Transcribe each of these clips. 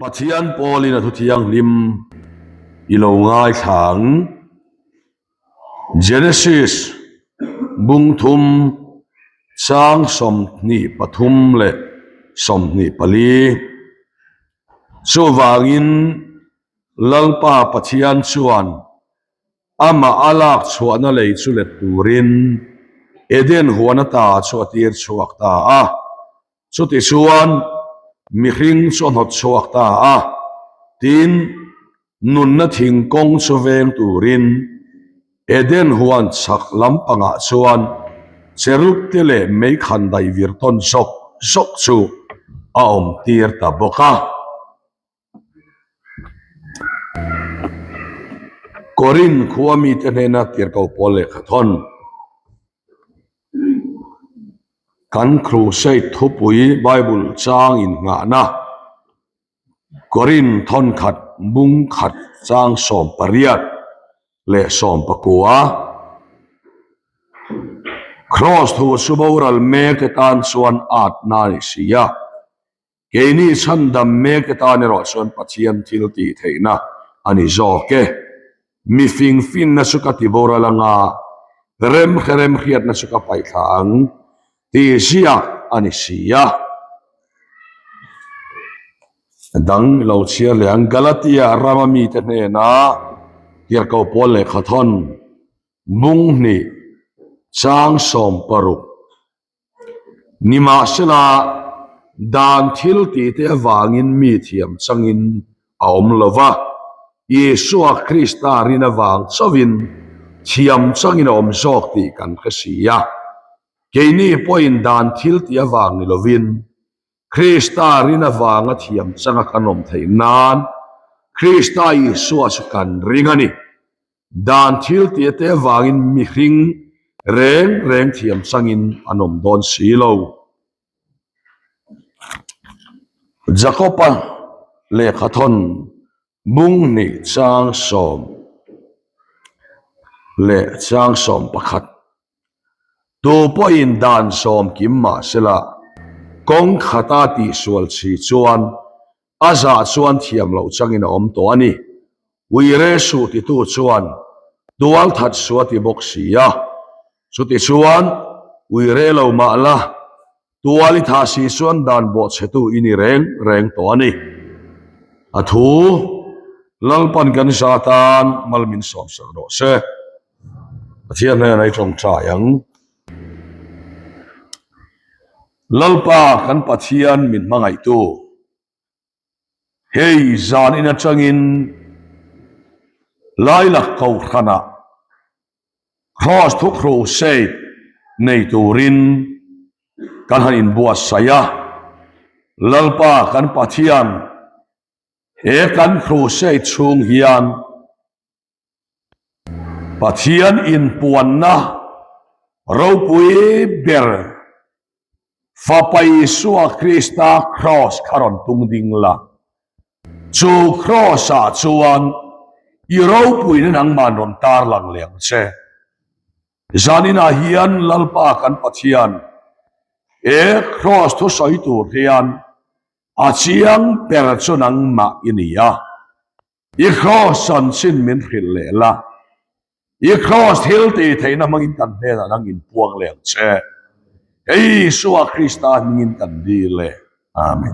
Pathian pawlin a thu thianghlim i lo ngaithla ang. Genesis bungthum chang 23 leh 24. Chuvangin Lalpa Pathian chuan Amah a lak chhuahna lei chu let turin Eden huan ata chu a tir chhuak ta a. Chutichuan, mihring chu a hnawt chhuak ta a, tin, nunna thing kawng chu veng turin Eden huan chhak lampangah chuan cherub te leh meikhan daih vir tawn zawk zawk chu a awm tir ta bawk a. Korinth khua mite hnena tirhko pawl lehkha thawn. Kan Crusade thupui Bible chang innghahna Korinth thawnkhat bung khat chang 18 leh 19. Cross thu chu boral mek te tan chuan atna a ni si a. Keini chhandam mek te tan erawh chuan Pathian thil tih theihna a ni zawk e. Mi fing finna chu ka ti boral anga, remhre remhriatna chu ka paihthla ang tih ziak a ni si a. Dang lo chhiar leh ang Galatia rama mite hnena tirhkoh pawl lehkha thawn bung hnih chang 60. Nimahsela, dan thil tihte avangin mi thiam changin a awm lo va, Isua Krista rin avang chauhin thiam changin a awm zawk tih kan hre si a. Keini pawhin dan thil tih avang ni lovin, Krista rin avanga thiam changa kan awm theih nan Krista Isua chu kan ring a ni. Dan thil tih te avangin mihring reng reng thiam changin an awm dawn si lo. Jakob-a lehkha thawn bung hnih chang sawm leh chang 11. Tu pawhin dan sawm kim mah sela kawng khata tihsual chhi chuan A zah chuan thiam loh changin a awm tawh a ni. Uire suh titu chuan tual that su a ti bawk si a. Chuti chuan uire lo mah la, tual i thah si chuan dan bawhchhetu i ni reng reng tawh a ni. A thu Lalpan kan za tan mal min sawmsak rawh se. Pathian hnenah i tawngtai ang. Lalpa kan Pathian min hmangaihtu, hei zan in atangin Lailak Kohhranah Kraws thu Crusade nei turin kan han inbuatsaih a, Lalpa kan Pathian he kan Crusade chhung hian Pathian inpuanna ropui ber Fapa Isua Krista Kraws kha rawn tung ding la. Chu Kraws-ah chuan i ropuina nangman rawn tarlang leh ang che. Zaninah hian Lalpa kan Pathian he Kraws thusawi tur hian a chiang ber chu nangmah i ni a. I Kraws chanchin min hrilh leh la, i Kraws thil tih theihna hmangin kan hnenah nang inpuang leh ang che. Hei Isua Krista hmingin kan dil e. Amen.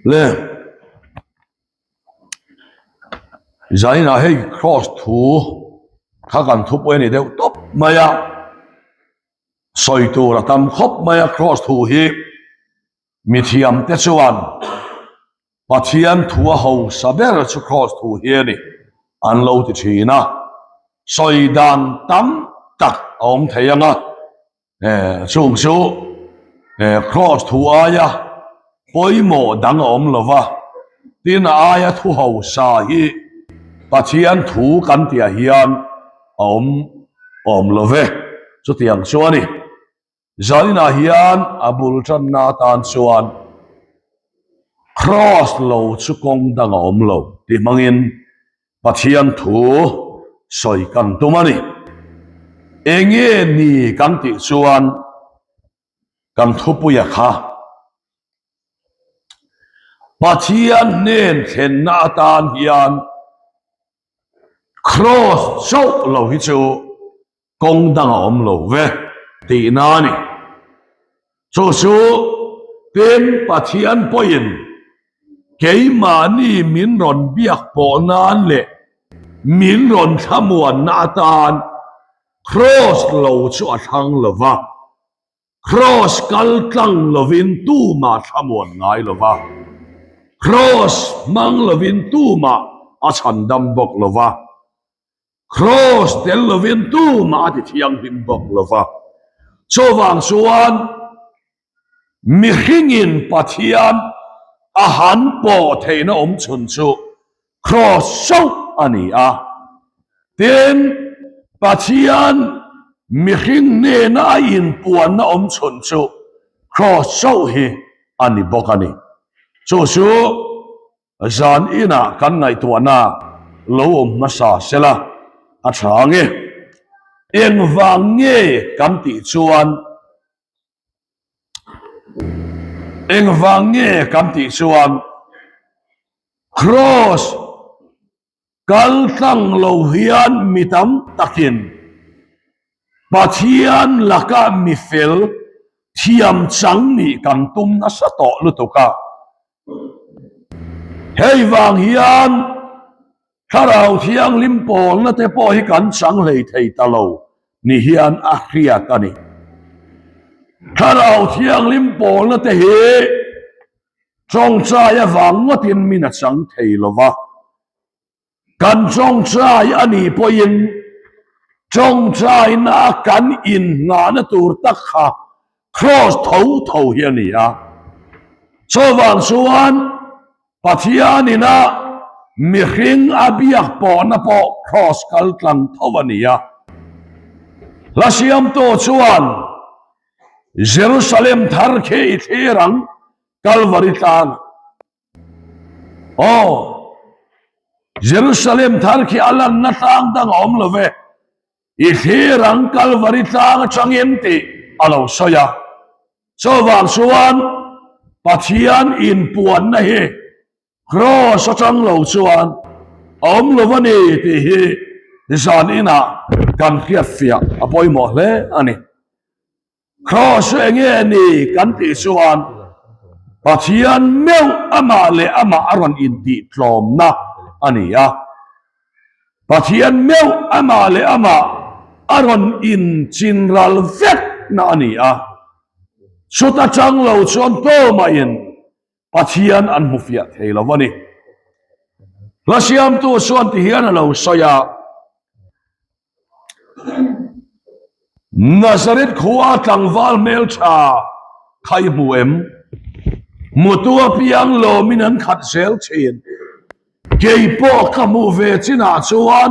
Le. Zainah hei Kraws thu kha kan thu pawh a ni deuh tawp mai a, sawi tur a tam khawp mai a Kraws thu hi mithiam te chuan Pathian thu a hausa ber chu Kraws thu hi a ni an lo ti thin a, sawi dan tam tak a awm thei ang a. Chung chu Kraws thu aia pawimawh dang a awm lo va, tin a aia thu hausa hi Pathian thu kan tihah hian a awm awm lo ve. Chutiang chu a ni. Zaninah hian a bul tanna atan chuan Kraws lo chu kawng dang a awm lo tih hmangin Pathian thu sawi kan tum a ni. Enge ni kan tih chuan kan thupuia kha Pathian hnen thlenna atan hian Kraws chauh lo hi chu kawng dang a awm lo ve tihna a ni. Chu chu tin Pathian pawhin keimahni min rawn biak pawh nan leh min rawn thlamuanna atan Kraws lo chu a thlang lo va. Kraws kal tlang lovin tumah thlamuan ngai lo va, kraws hmang lovin tumah a chhandam bawk lo va, kraws tel lovin tumah a ti thianghlim bawk lo va. Chuvang chuan mihringin Pathian a han pawh theihna awm chhun chu Kraws chauh a ni a. Tin, Pathian mihring hnena a inpuanna awm chhun chu kraws chauh hi a ni bawk a ni. Chu chu zan inah kan ngaihtuahna lo awm hmasa sela a tha ang e. Engvang nge kan tih chuan Engvang nge kan tih chuan Kraws kal tlang lo hian mi tam takin Pathian laka mi fel thiam chang nih kan tum nasa tawh lutuk a. Hei vang hian Thlarau Thianghlim pawlna te pawh hi kan chang hlei thei ta lo ni hian a hriat a ni. Thlarau Thianghlim pawlna te hi tawngtai avang ngawtin min a chang thei lo va. Kan tawngtai a nih pawhin tawngtaina kan innghahna tur tak kha Kraws tho tho hi a ni a. Chuvang chuan Pathianin a mihring a biak pawhna pawh kraws kal tlang tho a ni a. Hla siamtu chuan Jerusalem thar khi i thlir ang, Kalvari tlang. Aw, Jerusalem thar khi a lanna tlang dang a awm lo ve. I thlir ang Kalvari tlang atangin tih a lo sawi a. Chuvang chuan Pathian inpuanna hi kraws atang lo chuan a awm lo a ni tih hi zan inah kan hriatfiah a pawimawh hle a ni. Kraws chu enge ni kan tih chuan Pathian meuh amah leh amah a rawn intihtlawmna a ni a. Pathian meuh amah leh amah a rawn inchinral vekna a ni a, chuta chang lo chuan tawmahin Pathian an hmu fiah thei lo a ni. Hla siamtu chuan ti hian a lo sawi a, Nazareth khua tlangval hmeltha kha i hmu em? Hmutu apiang lawmin an khat zel thin. Kei pawh ka hmuh ve chinah chuan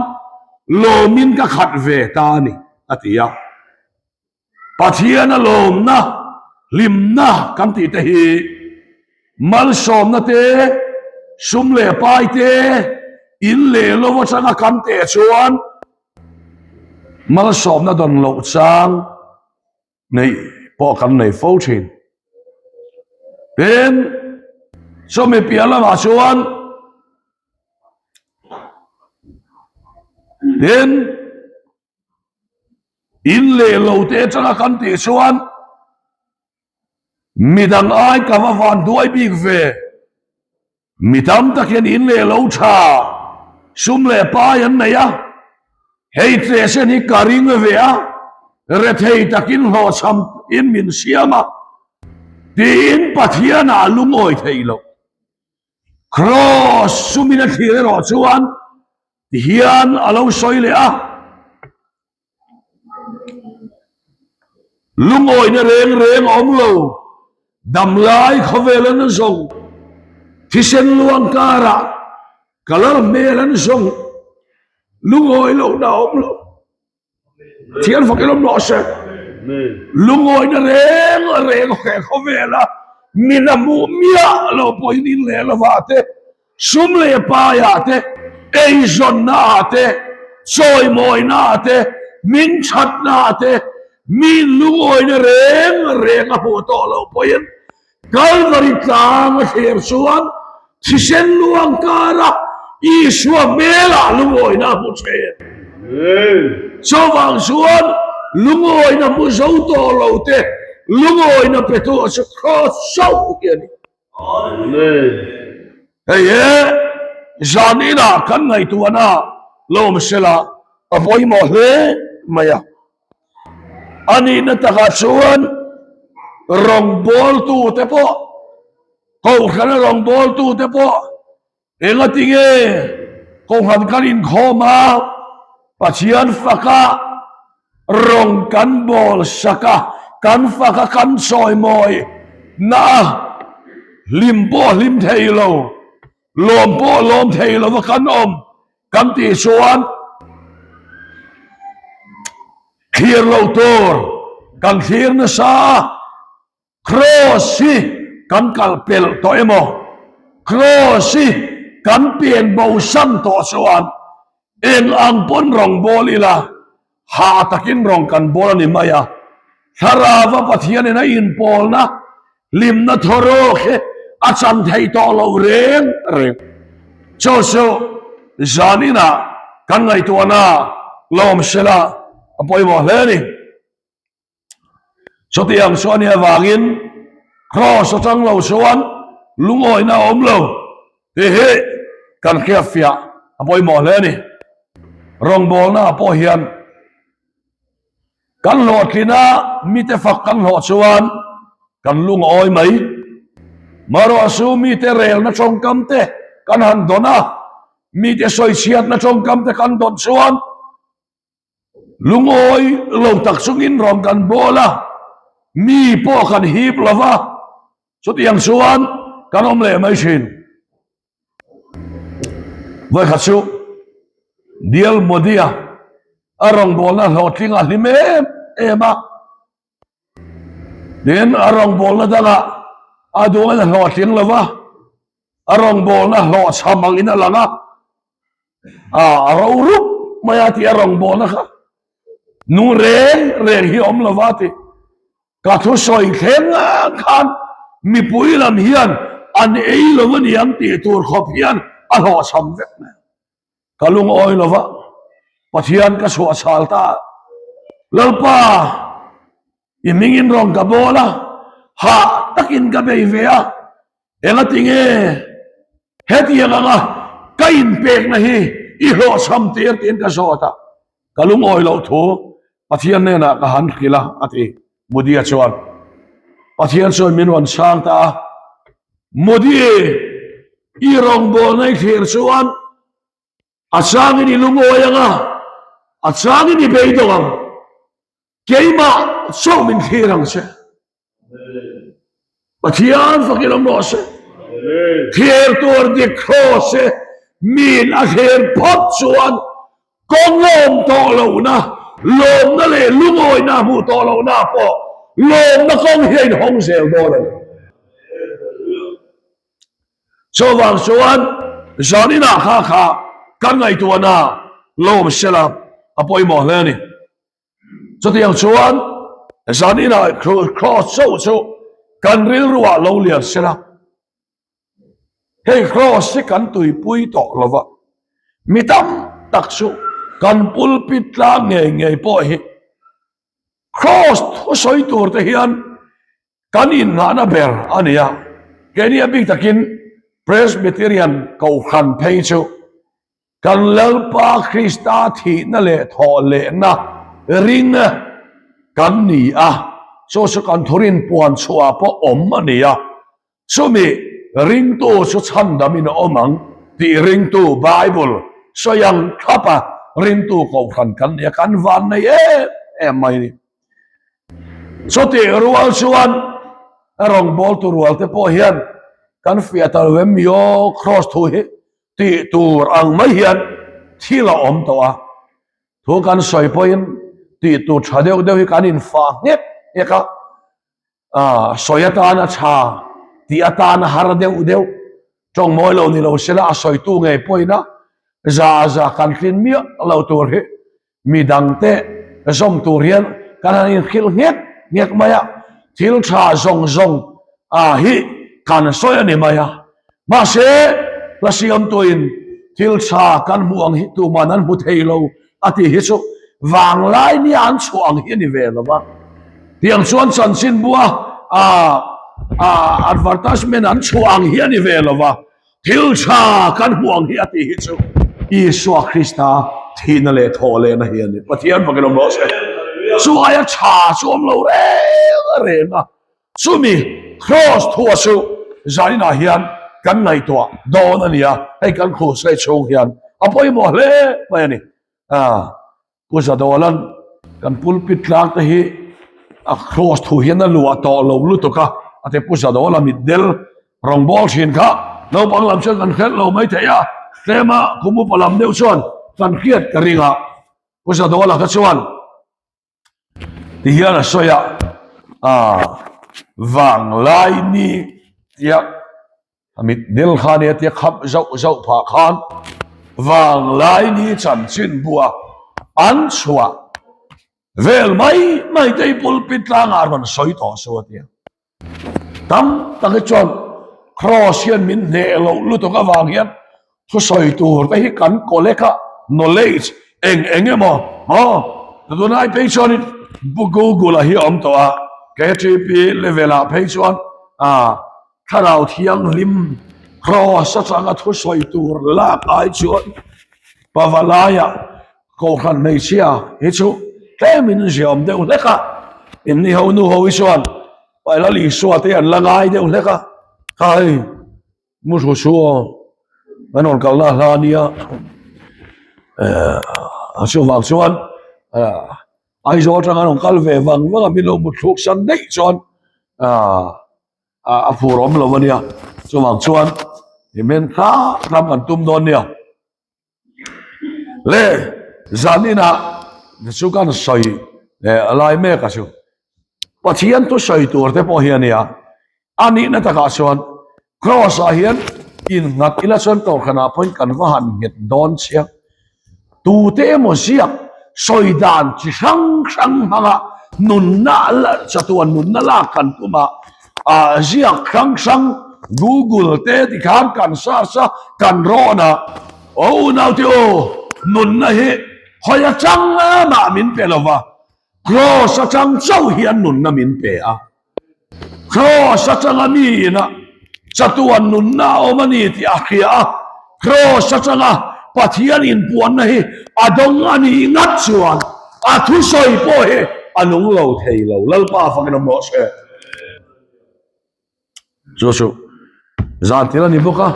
lawmin ka khat ve ta a ni, a ti a. Pathiana lawmna, hlimna kan tih te hi malsawmna te, sum leh pai te, in leh lo atanga kan teh chuan malsawmna dawn loh chang neih pawh kan nei fo thin. Tin, chumi piah lamah chuan tin, in leh lo te atanga kan tih chuan midang ai ka va van duai bik ve. Mi tam tak hian in leh lo tha, sum leh pai an nei a, hei tlehsen hi ka ring ve a, rethei takin hlawhchham in min siam a, tiin Pathian ah lungawi theih loh. Kraws sumin a thlir erawh chuan tihian a lo sawi leh a. Lungawina reng reng a awm lo, damlai khawvel an zawng, thisen luang karah colour hmel an zawng, lungawi lohna a awm lo. Thian fak in awm rawh se. Lungawina reng reng he khawvela min a hmuh miah lo pawhin in leh lovah te, Sum leh paiah te, eizawnnaah te, chawimawinaah te, Hming thatna te, mi lungawina reng reng a hmuh tawh loh pawhin Kalvari tlang a thlir chuan thisen luang kara Isua hmelah lungawina a hmu thin. Chuvang chuan lungawina hmu zo tawh lo te lungawina petu chu Kraws chauh hi a ni. Hei he zan inah kan ngaihtuahna lawm sela a pawimawh hle mai a. A nihna takah chuan rawngbawltute pawh, kohhrana rawngbawltute pawh engati nge kohhran kan inkhawm a, Pathian faka rawng kan bawl sak a, kan faka kan chawimawi na a, hlim pawh hlim thei lo, lawm pawh lawm thei lova kan awm Kan tih chuan thlir loh tur kan thlir nasa a, Kraws hi kan kal pelh tawh emaw, Kraws hi kan pian bosan tawh chuan eng ang pawn rawng bawl ila Hah takin rawng kan bawl a ni mai a, Thlarauva Pathianin a inpawlna hlimna thawrawk hi a chan thei tawh lo reng reng. Chu chu zan inah kan ngaihtuahna lawm sela a pawimawh hle a ni. Chutiang chu a nih avangin Kraws atang lo chuan lungawina a awm lo tih hi kan hriatfiah a pawimawh hle a ni. Rawngbawlna ah pawh hian kan hlawhtlina mite fak kan hlawh chuan kan lung a awi mai. Marawhchu mite relna tawngkam te kan han dawn a, mite sawichhiatna tawngkam te kan dawn chuan Lungawi lo tak chungin rawn kan bawl a, mi pawh kan hip lo va, chutiang chuan kan awm leh mai thin. Vawikhat chu Dial Modi-a a rawngbawlna hlawhtling a hlim em em a, tin a rawngbawlna dangah a duangin a hlawhtling lo va, a rawngbawlna hlawhchham angin a lang a, a ro rup mai a tih a rawngbawlna kha nung reng reng hi awm lo va tih ka thusawi thleng khan mipui lam hian an ei lo a ni ang tih tur khawp hian a hlawhchham vek mai. Ka lungawi lo va, Pathian ka chhuahchhal ta a, Lalpa i hmingin rawn ka bawl a, hah takin ka bei ve a, Engati nge hetiang anga ka inpekna hi i hlawhchham tir tiin ka zawt a, ka lungawi loh thu Pathian hnenah ka han hrilh a, a ti. Modi-a chuan Pathian chuan min rawn chhang ta a, Modi, i rawngbawlna i thlir chuan a changin i lungawi ang a, a changin i beidawng ang. Keimah chauh min thlir ang che. Pathian fakin awm rawh se. Thlir tur dik hraw se, min a thlir phawt chuan kawng lawm tawh lohna, lawmna leh lungawina hmuh tawh lohna pawh lawmna kawng hi a inhawng zel dawn a ni. Chuvang chuan zaninah kha kha kan ngaihtuahna lawm sela a pawimawh hle a ni. Chutiang chuan zan inah Kraws chauh chu kan rilruah lo lian se la, hei Kraws hi kan tuipui tawh lo va, mi tam tak chu kan pulpit tlang ngei ngei pawh hi Kraws thusawi tur te hian kan innghahna ber a ni a, keini a bik takin Presbyterian Kohhran phei chu Kan Lalpa Krista thihna leh thawhlehna ring kan ni a, chu chu kan thurin puan chhuah pawh awm a ni a, chumi ringtu chu chhandamin a awm ang tih ringtu Bible sawi ang thlap a ringtu kohhran kan ni a, kan van nei em em mai a ni. Chutih rual chuan a rawngbawltu rualte pawh hian kan fiah ta lo em mi aw Kraws thu hi Tih tur ang mai hian thil a awm tawh a, thu kan sawi pawhin tih tur tha deuh deuh hi kan infah nghek nghek a, aah sawi atana tha tih atana har deuh deuh tawng mawi lo ni lo sela a sawitu ngei pawhin a za za kan tlin miah lo tur hi midangte. zawm tur hian kan han inhrilh nghek nghek mai a, thil tha zawng zawng ah hi kan sawi a ni mai a. Mahse, hla siamtuin thil tha kan hmuh ang hi tuman an hmu thei lo a tih hi chu vanglai nia an chhuah ang hi a ni ve lo va. Tiang chuan chanchinbua advertisement an chhuah ang hi a ni ve lo va. Thil tha kan hmuh ang hi a tih hi chu Isua Krista thihna leh thawh lehna hi a ni. Pathian fakin awm rawh se. Chu aia tha chu awm lo reng reng a. Chumi Kraws thua chu zaninah hian kan ngaihtuah dawn a ni a, hei kan crusade chhung hian a pawimawh hle mai a ni. Pu Zadawla'n kan pulpit tlang te hi a Kraws thu hian a luah tawh lo lutuk a, a ti Pu Zadawla mitdel rawngbâwl thin kha naupang lam chuan kan hriat lo mai thei a, tlema kum upa lam deuh chuan kan hriat ka ring a, Pu Zadawla kha chuan Ti hian a sawi a, aah vanglai ni tia a mit nel kha nia tia khap zauh zauh phah khan vanglai ni chanchin bua an chhuah vel mai mai te hi pulpit tlangah a rawn sawi tawh su a tia. Tam tak hi chuan Kraws hian min hneh loh lutuk avang hian thusawi tur te hi kan collect a, knowledge eng eng emaw maw? Tunai phei chuanin Google-a hi a awm tawh a, KTP level-ah phei chuan Thlarau Thianghlim Kraws atanga thusawi tur lak ai chuan Pavalai-ah Kohhran hmeichhia hi chu tlemin ziaawm deuh hlek a, inni ho nu ho hi chuan Pailal Isua te an la ngai deuh hlek a, kha hei mu hru chu aw kan rawn kalna a hla ania a chuvang chuan Aizawl atanga an rawn kal ve vang vang a min lo mutthluk san daih chuan a phur awm lo ania chuvang chuan i men hrang hrang kan tum dawn nia. Le zan inah chu kan sawi a lai mek a chu Pathian thu sawi tur te pawh hi a nia a nihna takah chuan cross ah hian innghat ila chuan kohhranah pawhin kan va han nghet dawn chiang tute emaw ziak sawi dan chi hrang hrang hmanga nunna chatuan nunna lak kan tum a ah ziak hrang hrang Google te tikhan kan search a kan rawn a aw unaute aw nunna hi hawi atang mah min pe lova cross atang chauh hian nunna min pe a cross atanga mi ina chatuan nunna a awm a ni tih a hria a cross atanga Pathian inpuanna hi a dawng a nih ngat chuan a thusawi pawh hi a nung lo thei lo Lalpa fakin awm rawh se. Chu chu zan thil a ni bawk a,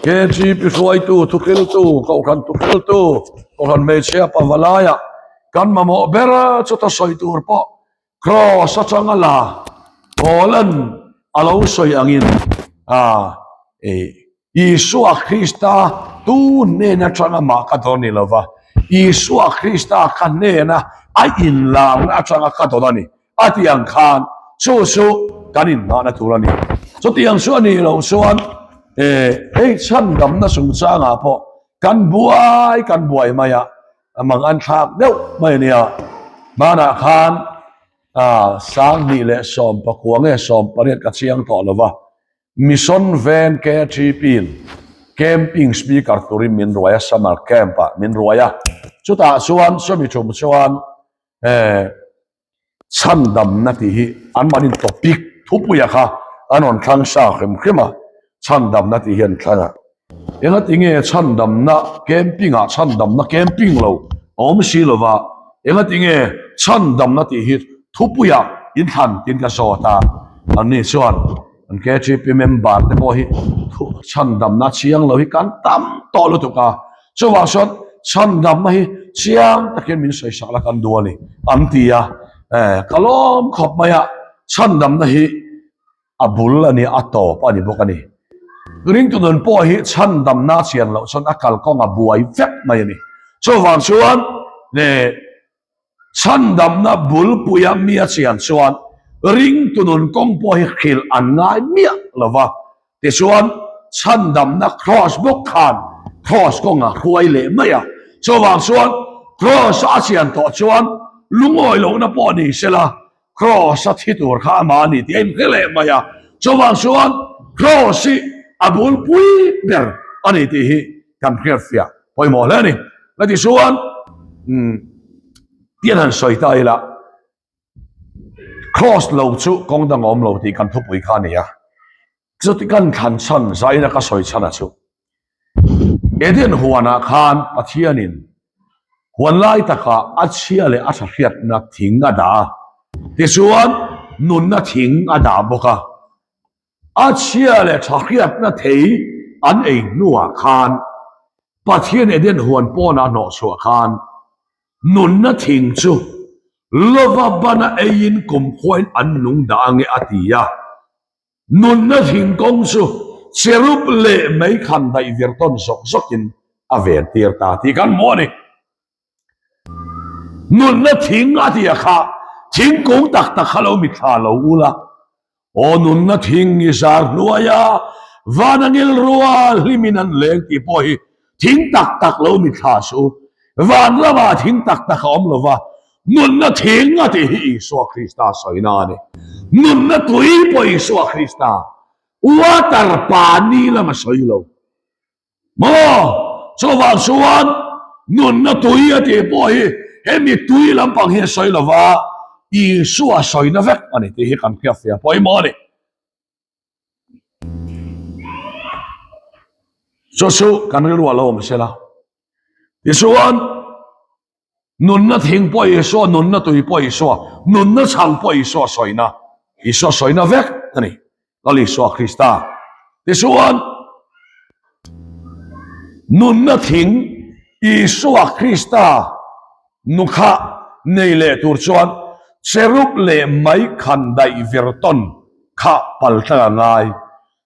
KGP hruaitu, thuhriltu, kohhran thuhriltu, kohhran hmeichhia pavalaiah kan mamawh ber chuta sawi tur pawh Kraws atanga la Paula'n a lo sawi angin a Isua Krista tu hnen atanga mah ka dawn ni lova, Isua Krista ka hnena a inlarna atanga ka dawn a ni. A tih ang khan chu chu kan inhmahna tur a ni. Chutiang chu a nih loh chuan hei chhandamna chungchangah pawh kan buai kan buai mai a, a mang an thlak deuh mai a nia. Hmanah khan 2019 nge 18 ka chiang tawh lo va, Mission Veng KTP in camping speaker turin min ruai a, summer camp ah min ruai a, chutah chuan chumi tum chuan Chhandamna tih hi anmahni topic thupuia kha an rawn thlang sa hrim hrim a, chhandamna tih hi an thlang a. Engati nge chhandamna camping ah chhandamna camping lo a awm si lo va, engati nge chhandamna tih hi thupuia in thlan tiin ka zawt a, anni chuan an KTP member te pawh hi chhandamna chiang lo hi kan tam tawh lutuk a, Chuvang chuan chhandamna hi chiang takin min sawisak la kan duh a ni an ti a, ka lawm khawp mai a, chhandamna hi a bul a ni a, a tawp a ni bawk a ni. Ringtu nun pawh hi chhandamna a chian loh chuan a kalkawng a buai vek mai a ni. Chuvang chuan Chhandamna bulpuia mi a chian chuan ringtu nun kawng pawh hi hrilh an ngai miah lo va, tichuan chhandamna kraws bawk khan kraws kawng a hruai leh mai a. Chuvang chuan kraws a chian tawh chuan. Lungawi lohna pawh ni sela, Kraws a thi tur kha amah a ni tih a inhre leh mai a. Chuvang chuan Kraws hi a bulpui ber a ni tih hi kan hriatfiah pawimawh hle a ni. La tichuan, umm, tian han sawi ta ila, Kraws lo chu kawng dang a awm lo tih kan thupui kha a ni a. Chuti kan thlan chhan zaina ka sawi chhan a chu. Eden huanah khan Pathianin huan lai takah a chhia leh a tha hriatna thing a dah a, tichuan nunna thing a dah bawk a. A chhia leh tha hriatna thei an ei hnuah khan Pathian Eden huan pawnah a hnawhchhuah khan nunna thing chu lova bana eiin kumkhuain an nung dah ange a ti a. Nunna thingkawng chu cherub leh meikhan daih vir tawn zawk zawkin a ven tir ta tih kan hmu a ni. Nunna thing a tia kha thingkung tak tak kha lo mitthla lo ul a, Aw nunna thing i zar hnuai a, van a ngil rual hlimin an leng tih pawh hi thing tak tak lo mitthla suh u. Van ramah thing tak tak a awm lo va, nunna thing a tih hi Isua Krista sawina a ni. Nunna tui pawh Isua Krista, water pani lam a sawi lo. Maw? Chuvang chuan nunna tui a tih pawh hi hemi tui lampang hi a sawi lo va, Isua sawina vek a ni tih hi kan hriatfiah pawimawh a ni. Chu chu kan rilru a lo awm sela. Tichuan, nunna thing pawh Isua, nunna tui pawh Isua, nunna chhang pawh Isua sawina, Isua sawina vek a ni, Lal Isua Krista. Tichuan, nunna thing Isua Krista nukha nei leh tur chuan cherub leh mei khan daih vir tawn kha pal tlang a ngai.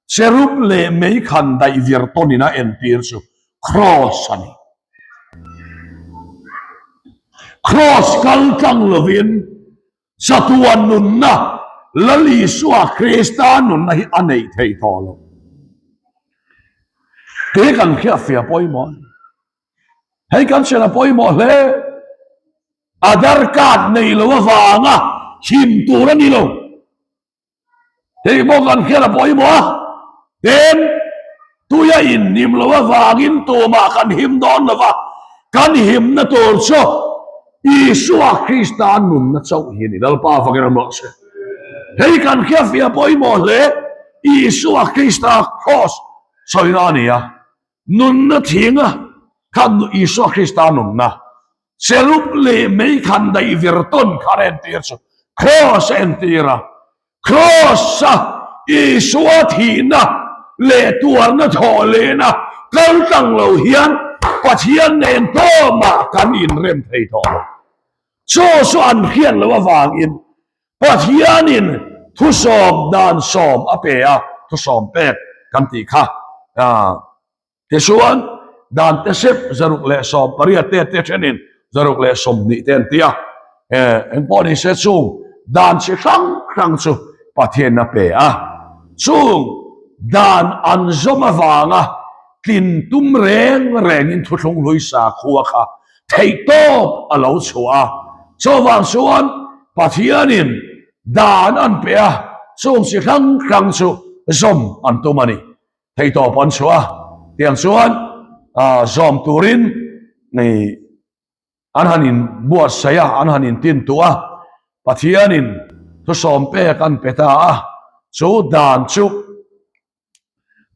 Cherub leh mei khan daih vir tawnin a entir chu Kraws a ni. Kraws kal tlang lovin chatuan nunna Lal Isua Krista nunna hi a neih theih tawh lo. Tih kan hriatfiah pawimawh a ni. Hei kan hriat a pawimawh hle. Aadhaar card nei lo avanga him tur a ni lo. Hei pawh kan hriat a pawimawh a, tin tuia inhnim loh avangin tumah kan him dawn lo va, kan himna tur chu Isua Krista nunna chauh hi a ni. Lalpa avangin a rawh se. Hei kan hriatfiah pawimawh hle, Isua Krista Kraws sawina a ni a, nunna thinga khan Isua Krista nunna Cherub leh mei khan daih vir tawn kha a entir chu Kraws a entir a. Kraws-a Isua thihna leh tuarna thawh lehna kal tlang lo hian Pathian nen tawmah kan inrem thei tawh lo. Chaw chu an hriat loh avangin Pathianin thusawm dan sawm a pe a, thusawm pek kan tih kha. Tichuan, dan te sep 118 te te thenin 120 te an ti a. Engpawh ni se chung dan chi hrang hrang chu Pathian a pe a. Chung dan an zawm avanga tlin tum reng rengin thuthlung hlui sakhua kha theihtawp a lo chhuah a. Chuvang chuan Pathianin dan an pe a, chung chi hrang hrang chu zawm an tum a ni. Theihtawp an chhuah a, tiang chuan zawm turin an han inbuatsaih a, an han intintuah a, Pathianin thusawm pek an pe ta a, chu dan chu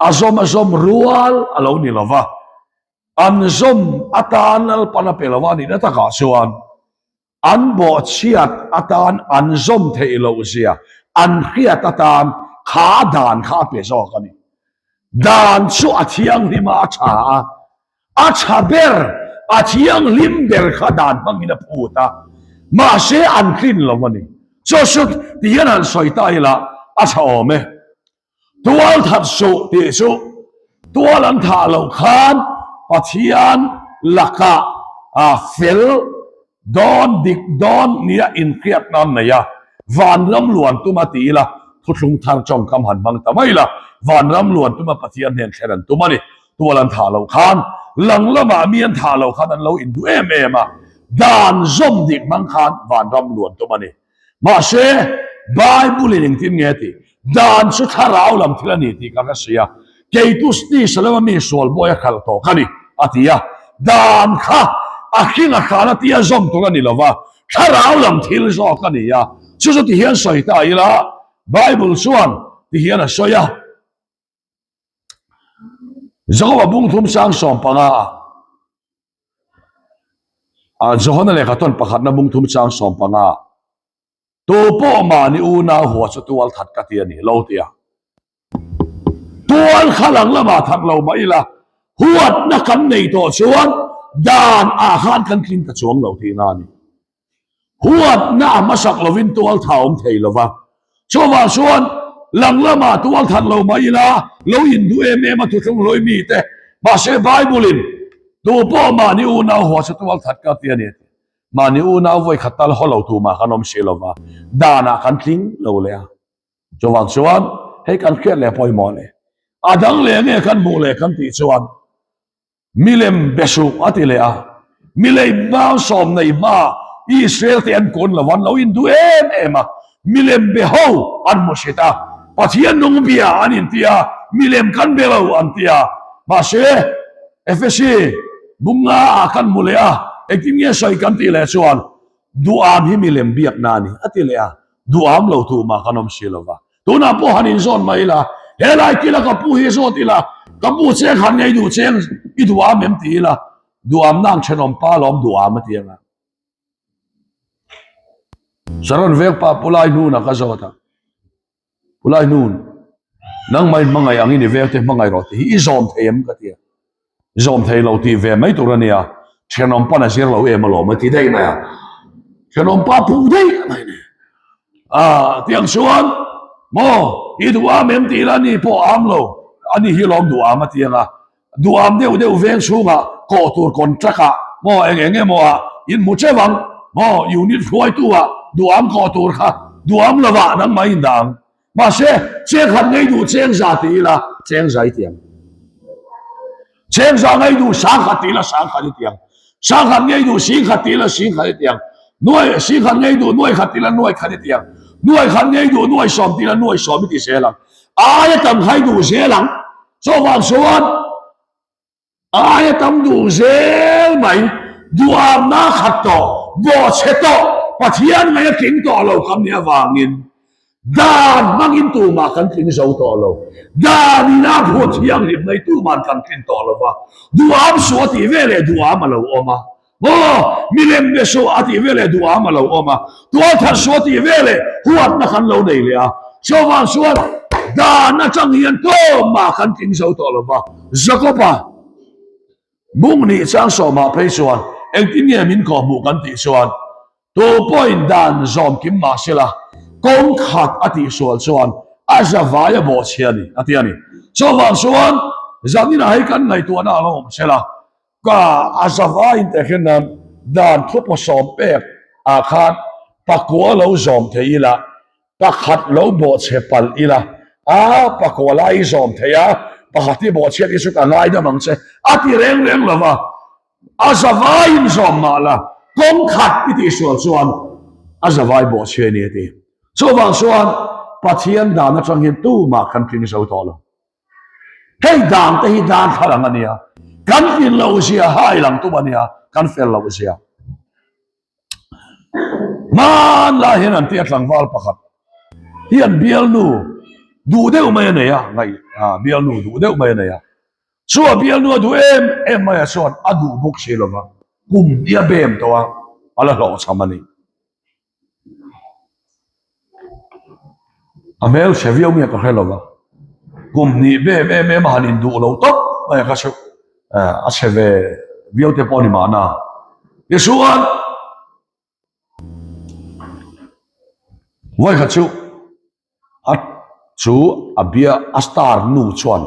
a zawm a zawm rual a lo ni lo va, an zawm atan Lalpan a pe lo a nihna takah chuan An bawhchhiat atan an zawm theih loh zia an hriat atan kha dan kha a pe zawk a ni. Dan chu a thianghlim a, a tha a, a tha ber, a thianghlim ber kha dan hmangin a phut a, mahse an tlin lo a ni. Chu chu tihian han sawi ta ila a tha awm e. Tual that suh tih chu tual an thah loh khan Pathian lakah fel dawn dik dawn nia inhriatna an nei a, vanram luan tuma ti ila thuthlung thar tawngkam han hmang ta mai la, vanram luan tuma Pathian hnen thlen an tum a ni. Tual an thah loh khan lang lamah mi an thah loh khan an lo induh em em a. Dan zawm dik hmang khan vanram luan tum a ni. Mahse, Bible-in engtin nge tih? Dan chu thlarau lam thil a ni tih ka hre si a, kei tu Stisa lama mi sual bawi a khalh tawh ka ni, a ti a. Dan kha a hring a hran a tia zawm tur a ni lo va, thlarau lam thil zawk a ni a. Chu chu tihian sawi ta ila, Bible chuan tihian a sawi a. Jakoba bung thum sang 15 ah Johana lehkha tawn pakhatna bung thum chang 15 tu pawh mahni unau hua chu tual that ka ti a ni lo tia tual kha lang lamah that lo mah ila huatna kan nei tawh chuan dan ah khan kan tling ta chuang lo tihna a ni. Huatna a hmasak lovin tualtha awm thei lo va, chuvang chuan lang lamah tualthat lo mah ila lo induh em em a thuthlung hlawih mite, mahse Bible-in tu pawh mahni unau hua chu tualthat ka ti a ni a ti. Mahni unau vawikhat tal haw lo tu mah kan awm si lo va, danah kan tling lo leh a. Chuvang chuan hei kan hriat leh pawimawh leh a dang leh nge kan hmuh leh kan tih chuan, Milem be suh a ti leh a, milei malsawm nei hma Israel te an kawn lo an lo induh em em a, milem be ho an hmu hrit a, Pathian nung bia an inti a, milem kan be lo an ti a, mahse Efesi bunga ah kan hmu leh a, engtin nge sawi kan tih leh chuan Duham hi milem biakna a ni, a ti leh a, duham lo tu mah kan awm si lo va. Tunah pawh han inzawn mai ila, helai kila ka pu hi zawt ila, ka pu cheng han ngei duh cheng i duham em ti ila, duham nang thenawm pa lawm duham a ti ang a. Saron vek pa Pulai hnunah ka zawt a. Pulai hnun, nangmah in hmangaih angin i velte hmangaih rawh tih hi i zawm thei em ka ti a. Zawm thei lo tih ve mai tur a nia, thenawm pawn a zir lo em alawm a ti daih mai a. Thenawm pa phu daih mai ni. Ah, tiang chuan maw i duh am em tih ila ni pawh am lo, ani hi lawm duh am a ti ang a. Duh am deuh deuh veng chhungah kawh tur contract ah maw eng eng emaw ah in hmu teuh ang maw unit hruaitu ah duh am kawh tur kha duh am lovah nangmah in dah ang. Mahse, cheng khat ngei duh cheng za ti ila cheng za i ti ang. Cheng za ngei duh sang khat ti ila sang khat i ti ang. Sang khat ngei duh sing khat ti ila sing khat i ti ang. Nuai sing khat ngei duh nuai khat ti ila nuai khat i ti ang. Nuai khat ngei duh nuai sawm ti ila nuai sawm i ti zel ang. Aia tam khai duh zel ang. Chuvang chuan Aia tam duh zel mai, duhamna khat tawh, bawhchhe tawh, Pathian ngaih a tling tawh lo kan nih avangin dan hmangin tumah kan tling zo tawh lo. Dan ina phut thianghlim mai tuman kan tlin tawh lo va, duham suh a tih veleh duham a lo awm a. Maw, milem be suh a tih veleh duham a lo awm a, tualthat suh a tih veleh huatna kan lo nei leh a. Chuvang chuan dan atang hian tlawmah kan tling zo tawh lo va. Jakob-a bung nih chang sawmah phei chuan engtin nge min kawhhmuh kan tih chuan tu pawhin dan zawm kim mah sela kawng khat a tihsual chuan a zavai a bawhchhia a ni a ti a ni. Chuvang chuan zaninah hei kan ngaihtuahna a lo awm sela. Ka a zavai in tehkhin nan dan thupaw sawm pek ah khan pakua lo zawm thei ila, pakhat lo bawhchhe palh ila, a pakua lai i zawm thei a, pakhat i bawhchhiat hi chu ka ngaidam ang che a ti reng reng lo va, a zavai in zawm mah la kawng khat i tihsual chuan a zavai bawhchhe a ni a ti. Chuvang chuan Pathian dan atang hian tumah kan tling zo tawh lo. Hei dan te hi dan thar ang a nia, kan tlin loh zia hai lang tum a nia, kan fel loh zia. Hmanlai hian an tia tlangval pakhat hian bialnu duh deuh mai a nei a, ngaih bialnu duh deuh mai a nei a. Chu a bialnu a duh em em mai ah chuan a duh bawk si lova, kum hi a bem tawh a, a la hlawhchham a ni. A hmel chhe viau nge ka hre lo va, kum hnih bem em em a han induh lo tawp mai a kha chu a chhe ve viau te pawh a ni mahna. Tichuan vawikhat chu a chu a bia a star nu chuan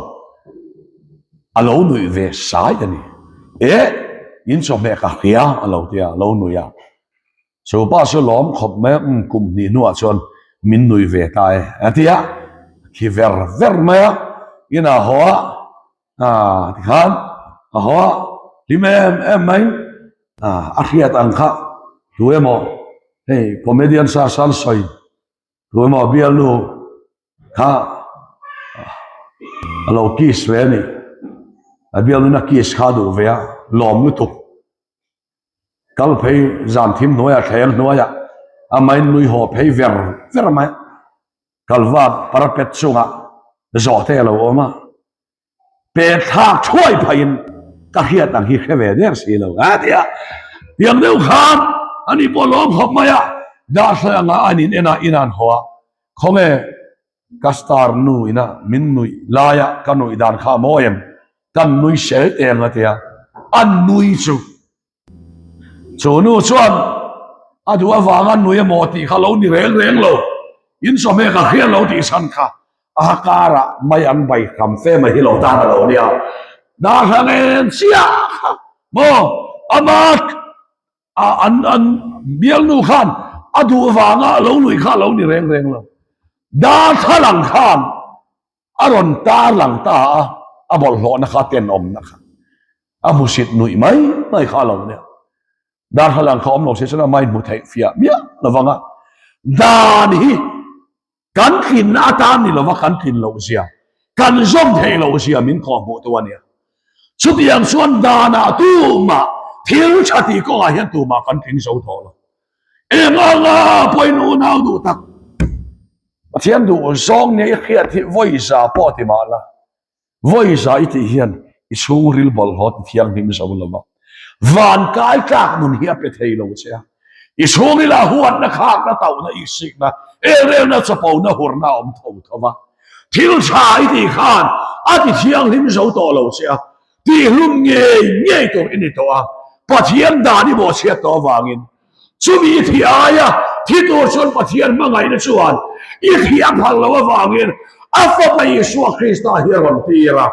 a lo nuih ve sai a ni. Eh in chawhmeh ka hria a lo ti a, a lo nuih a. Chu pa chu lawm khawp mai a, umm kum hnih hnuah chuan min nui ve ta e a ti a, a thi ver ver mai a, inah haw a, ah tikhan a haw a, hlim em em mai. A hriat ang kha tu emaw hei comedian sa san sawi tu emaw bialnu kha a lo kiss ve a ni. A bialnu in a kiss kha a duh ve a, lawm lutuk. Kal phei zan thim hnuaiah thleng hnuaiah amahin nui haw phei ver ver mai. Kalva parapet chungah zawhte a lo awm a, pe thlak thuai phaiin ka hriat ang hi hre ve der si lo a ti a. Tiang deuh khan ani pawh lawm khawp mai a, Darthlalang anga an in en a, in an haw a, khawnge ka star nu ina min nuih laia ka nuih dan kha a mawi em? Kan nui sel teng a ti a, an nui chu Chu nu chuan a duh avanga nui emaw tih kha lo ni reng reng lo, in chawhmeh ka hriat lo tih chhan kha a karah mai an bai hram fe mai hi lo tan a lo nia. Darhla ngen chiah kha maw ama an an bialnu khan a duh vanga lo nuih kha lo ni reng reng lo. Darthlalang khan A rawn tar lang ta a, a bawlhhlawhna kha tenawmna kha a hmusit nuih mai mai kha a lo nia. Darthlalang kha awm lo se chuan a mai hmu theih fiah miah lo vang a, dan hi kan tlinna atan ni lova kan tlin loh zia, kan zawm theih loh zia min kawhhmuh tu a nia. Chutiang chuan danah tumah thil tha tih kawngah hian tumah kan tling zo tawh lo. Eng anga pawhin unau duh tak Pathian duh zawng nia i hriat hi vawiza pawh ti mah la, vawiza i tih hian i chhungril bawlhhlawh ti thianghlim zo lo va, van kai tlak nun hi a pe thei lo che a. I chhungrilah huatna, khakna, tauhna, ihsikna, elrelna, chapona, hurna a awm tho tho va. Thil tha i tih khan a ti thianghlim zo tawh lo che a, tihlum ngei ngei tur i ni tawh a, Pathian dan i bawhchhiat tawh avangin. Chumi i thih aia thi tur chuan Pathian hmangaihna chuan i thih a phal loh avangin a Fapa Isua Krista hi a rawn tir a,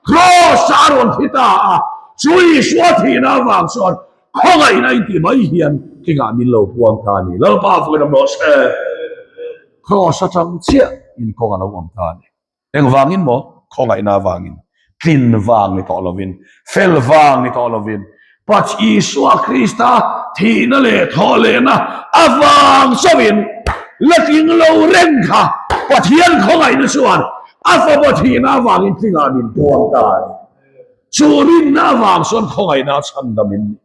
Kraws-ah a rawn thi ta a, chu Isua thihna avang chuan khawngaihna in ti mai hian tlingah min lo puang ta a ni. Lalpa vawiin awm rawh se. Kraws atang chiah in kawng a lo awm ta a ni. Engvangin maw? Khawngaihna avangin, tlin vang ni tawh lovin, fel vang ni tawh lovin, Pach Isua Krista thihna leh thawhlehna avang chauhin la tling lo reng kha Pathian khawngaihna chuan a fapa thihna avangin tlingah min puang ta a ni. Chu rinna avang chuan khawngaihna a chhandam in ni.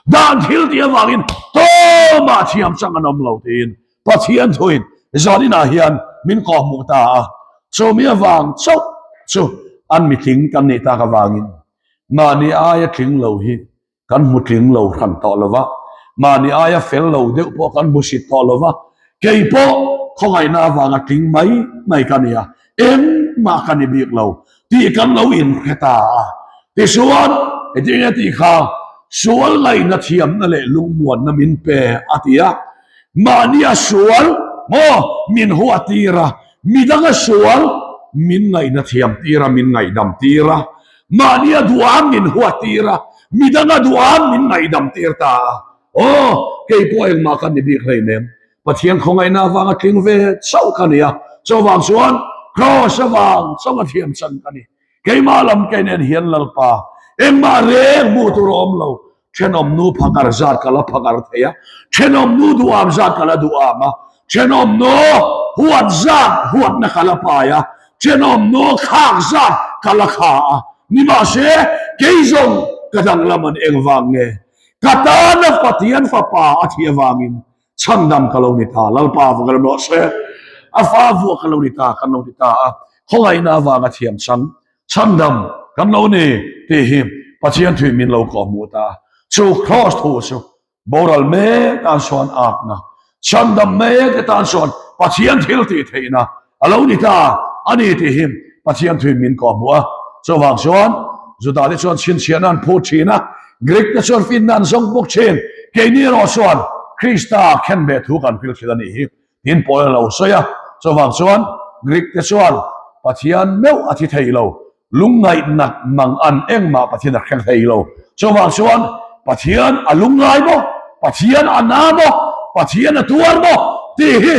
Dan thil tih avangin tawmah thiam chang an awm lo tiin Pathian thuin zaninah hian min kawhhmuh ta a, chumi avang chauh chu an mitling kan nih tak avangin mahni aia tling lo hi kan hmu tling lo hran tawh lo va, mahni aia fel lo deuh pawh kan hmu sit tawh lo va, kei pawh khawngaihna avanga tling mai mai ka ni a, engmah ka ni bik lo tih kan lo inhre ta a. Tichuan, heti nge tih kha sual ngaihna thiamna leh lungmuanna min pe a ti a, Mahnia sual maw min huah tir a, midanga sual min ngaihna thiam tir a, min ngaihdam tir a, mahnia duham min huah tir a, midanga duham min ngaihdam tir ta a. Aw, kei pawh engmah ka ni bik hleinem, Pathian khawngaihna avanga tling ve chauh ka ni a, chuvang chuan Kraws avang chauh a thiam chan ka ni. Keimah lam kei nen hian Lalpa, engmah reng hmuh tur a awm lo. Thenawm nu phakar zat ka la phakar thei a, thenawm nu duham zat ka la duham a, thenawm nu huat zat huatna ka la pai a, thenawm nu khak zat ka la kha a. Nimahse, kei zawng ka danglam an engvang nge? Ka tana Pathian Fapa a thih avangin Chhandam ka lo ni ta, Lalpa va ka lo nawh se, a fa vuah ka lo ni ta, kan lo ti ta a, khawngaihna avanga thiam chang chhandam kan lo ni tih hi Pathian thuin min lo kawhhmuh ta a. Chu Kraws thu chu boral mek tan chuan akna, chhandam mek te tan chuan Pathian thil tih theihna A lo ni ta a ni tih hi Pathian thuin min kawhhmuh a. Chuvang chuan Juda te chuan chhinchhiahna an phut thin a, Greek te chuan finna an zawng bawk thin. Keini erawh chuan Krista khenbeh thu kan hrilh thin a nih hi tiin Paul a lo sawi a. Chuvang chuan Greek te chuan Pathian meuh a thi thei lo, Lungngaihnak mang an engmah Pathian a hreng thei lo. Chuvang chuan Pathian a lungngai maw, Pathian a na maw, Pathian a tuar maw tih hi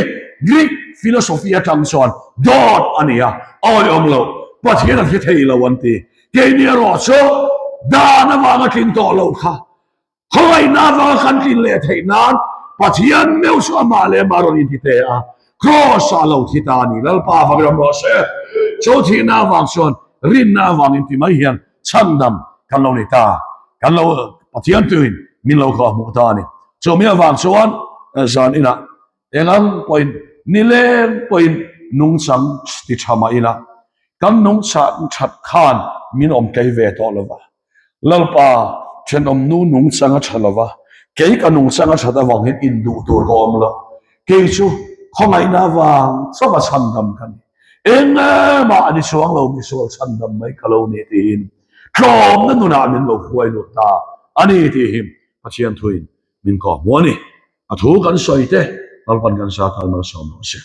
Greek philosophy atang chuan dawt a ni a, a awihawm lo. Pathian a hre thei lo an ti. Keini erawh chu dan avanga tling tawh lo kha. Khawngaihna avanga kan tlin leh theih nan Pathian meuh chu amah leh amah rawn inti te a, Kraws ah lo thi ta a ni. Lalpa avang ram rawh se. Chu thihna avang chuan rinna avangin ti mai hian chhandam kan lo ni ta. Kan lo Pathian tuin min lo kawh hmuh ta a ni. Chumi avang chuan zan inah engang pawhin nileng pawhin nungchang ti tha mah ila kan nungchang that khan min awm tlei ve tawh lova. Lalpa, thenawm nu nungchang a tha lova, kei ka nungchang a that avang hian induh tur ka awm lo. Kei chu khawngaihna avang chauha chhandam ka ni. Engmah a ni chuang lo, misual chhandam mai ka lo ni tiin tlawmna nunah min lo hruai lut ta a ni tih hi Pathian thuin min kawhhmuh a ni. A thu kan sawi te Lalpan kan sa tan malsawm rawh se.